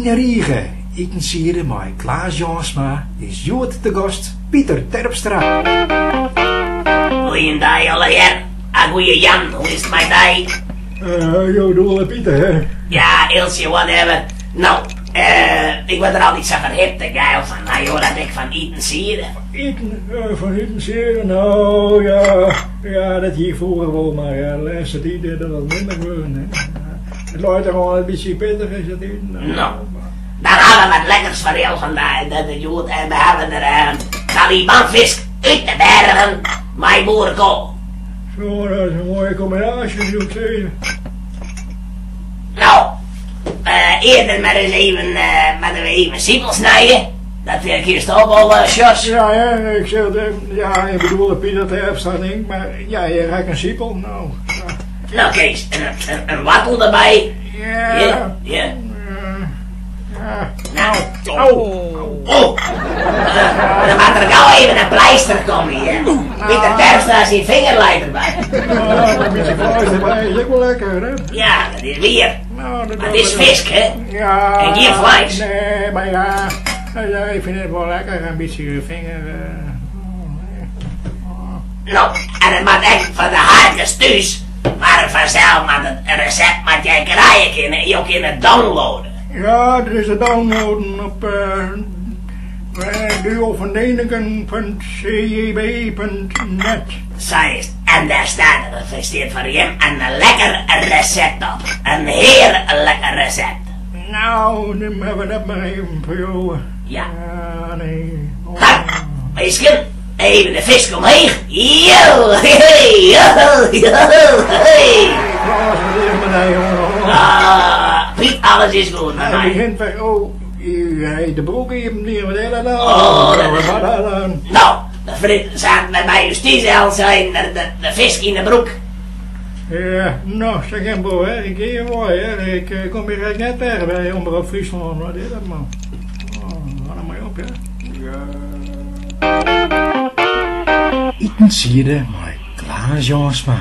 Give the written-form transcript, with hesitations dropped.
Yn 'e rige Itensiede mei Klaas Jânsma is hjoed te gast Pieter Terpstra. Goeiendei allegear. Ah, goeie Jan, hoe is it mei dy? Jo doele Pieter, hè? Ja, Eeltsje, whatever. No, ik wurd der altyd sa ferhipte geil fan. Ha jo dat ek fan itensiede? Iten, fan itensiede? No, ja, ja, dat hie ik froeger wol, mar de lêste tiid is dat wat minder wurden, hè. It leit der oan, in bytsje pittich is it iten. No, dan ha we wat lekkers foar jo vandaag, dat is hjoed. En we hawwe der Talibanfisk út de bergen mei boerekoal. Zo, dat is in moaie kombinaasje, soe ik sizze. No, earder mar ris even, moatte we even sipel snije. Dat kinst ook al, Sjors. Ja, ja, ik zeg, ja, ik bedoel Pieter Terpstra ding, mar ja, je raakt in sipel, no. Ja. No Kees, in woartel derby. Ja. Ja, ja. Ja. Nou. Au. Oh. Dan moat der gau even in pleister komme hjir. Pieter Terpstra syn finger leit derby. Oh, in bytsje pleister derby is ek wol lekker, hè? Ja, dat is wier. Nou, dat Mar it is fisk, hè? Ja. En gjin fleis. Nee, mar ja, ja, ik fyn it wol lekker, in bytsje finger. No, en it moat ek foar de harkers thús, mar fansels moat it resept moat jy krije kinne, jo kinne downloade. Ja, der is te downloaden op duovandeniken.cjb.net. Sa is it. En dêr staat, der stiet foar jim in lekker resept op. In hearlik resept. Nou, dan hawwe we dat mar even foar jo. Ja. Ja, nee. Ha, minsken, even de fisk omheech. Jo, hey, jo, jo, hey. Klaas, wat is er mei dy, jonge? Ah, Piet, alles is goed mei Hy my. begint wer, oh, hy de broek iepen dien, wat is dat nou? Oh, dat is- Wat is dat dan? No, de vriend zaten bij mij justitie al zijn de fisk yn de broek. Ja, no, sa gjin bo, hè. Ik gean wei, hè. Ik eh, kom hjir ek net wer by Omrop Fryslân. Wat is dat, man? Oh, hâld der mei op, hè. Ja. Itensiede mei Klaas Jânsma.